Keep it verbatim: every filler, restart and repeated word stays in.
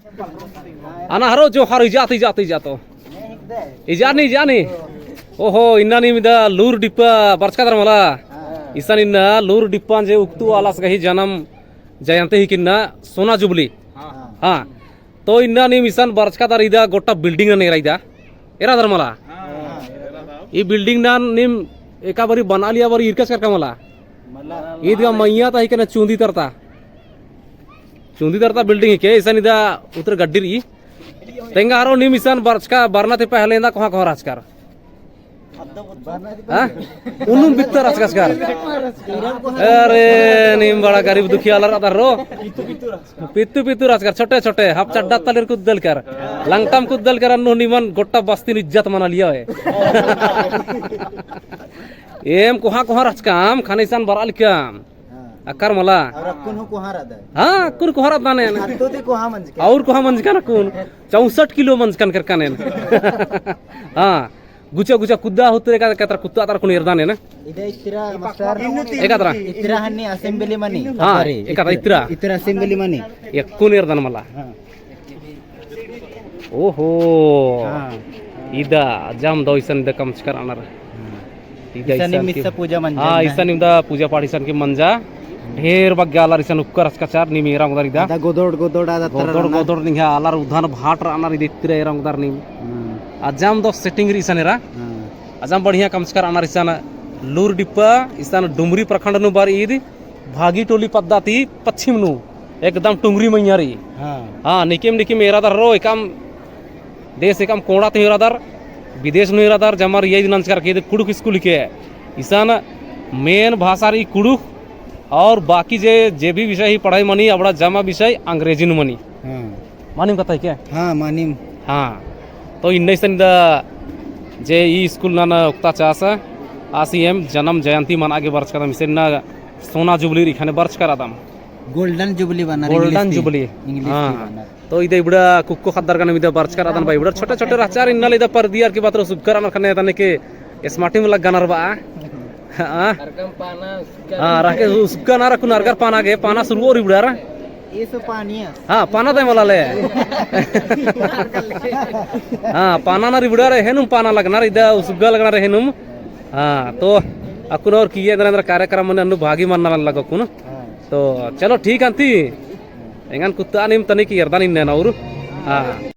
अना हरो जोहार, इजात, इजात, इजात। इजानी, इजानी। ओहो, इन्ना नीम इदा लूर डिप्पा बरचका दर मला। इसन इन्ना लूर डिप्पा जे उक्तु आलस गही जनम जयंती हिके इन्ना सोना जुबली। हाँ। तो इन्ना नीम इसन बरचका दर इदा गोट्टा building नन एरा इदा। एरा दर मला। ई building नन नीम एका बारी बनालिया बारी इरकस करका मला। ईद गा मइय्याँ ता हिके ना चुंदी तरता। चुंदी तरता building हिके, इसन इदा उतरे गड्डी रई। तेंगा हरो नीम इसन बरचका, बरना ती पहले एन्दा कोहाँ कोहाँ रहचकर। हाँ? उन्नुम बित्तर रहचकर। अरे, नीम बड़ा गरीब दुखी आलर रअदर रो। पित्तु पित्तु रहचकर, छोटे छोटे, हाफ चड्डा तलेर कुद्दलकर। लंगटम कुद्दलकर अन्नु निमन गोट्टा बस्तीन इज्जत मनालिया है। एम कोहाँ कोहाँ रहचकम, ख़ने इसन बरआ लिक्कम। हाँ। अक्कर मला। और अक्कुन हूँ कोहाँ रअदर। हाँ, अक्कुन कोहाँ रअदन। अत्तो ती कोहाँ मंजकन। और कोहाँ मंजकन अक्कुन। चौसठ किलो मंजकन केरकन एन। हाँ। गुचा गुचा कुद्दा होतरे का कतरा कुत्ता तर कुन एरदन एन। इदा इतरा मस्तर। एका तरा। इतरा हन्नी assembly मनी। हाँ, अरे, एका तरा इतरा। इतरा assembly मनी। अक्कुन एरदन मला। हाँ। ओहो। हाँ। इदा अजाम दव इसन इदा कमचकर रअनर। हाँ। इदा इसन इसन की मिस्सा पूजा मंजा हाँ, इन्ना। इसन इदा पूजा पाठ इसन की मंजा। ढेर बग्गे आलर इसन उक्कर रहचका चार, नीम एरा ओंगदर इदा। इदा गोदोड़, गोदोड़ आदा तरह गोदोड़, रहना। गोदोड़ निंग्है आलर उधन भाट रअनर इदा इतरा एरा ओंगदर नीम। हाँ। अजाम दव setting रई इसन एरा। हाँ। अजाम बढ़िया कमचकर रअनर इसन लूर डिप्पा, इसन डुमरी प्रखंड नू बरई ईद भागी टोली पद्दा ती पच्छिम नू एकदम टुंगरी मइय्याँ रई। हाँ। हाँ, निकिम निकिम एरादर रो एकअम देश एकअम कोंड़ा ती एरादर, विदेश नू एरादर, जमा रई ईद नंजकर के कुँड़ुख़ school के। इसन main भाषा रई कुँड़ुख़ और बाकी जे, जे भी विषय ही पढ़ाई मनी, अबड़ा जमा विषय अंग्रेजी नू मनी। हाँ। मानिम कत्था हिके? हाँ, मानिम। हाँ। तो इन्ना इसन इदा जे ई school नन ओक्ता चास, आसी एम जनम जयंती मना गे बरचकदम इसन इन्ना सोना जुबली रई ख़ने बरचका रअदम। Golden Jubilee बअनर English ती। Golden Jubilee। English ती हाँ। बअनर। तो इदा इबड़ा कुक्को ख़द्दर गने इदा बरचका रअदन बा इबड़ा छोटे छोटे रहचर इन्ना ले इदा परदी आर की बात रो सुग्घर रअनर ख़ने तने के smart ही मला गनर बा। हाँ। अरगम पाना उसका हाँ, रहके उसका ना रखुन अरगर पाना गे, पाना शुरू और इबड़ार। ये सो पानी है। हाँ, पाना दे मला ले। हाँ, पाना ना इबड़ार हेनुम पाना लगनर, इदा उसगा लगनर हेनुम। हाँ, तो अक्कुन और किए अंदर अंदर कार्यक्रम मने अन्नु भागी मन्ना लगो अक्कुन। हाँ। तो चलो ठीक अन्ती। एंगन कुत्ता नीम तनिक एरदन इन्ने ना और। हाँ।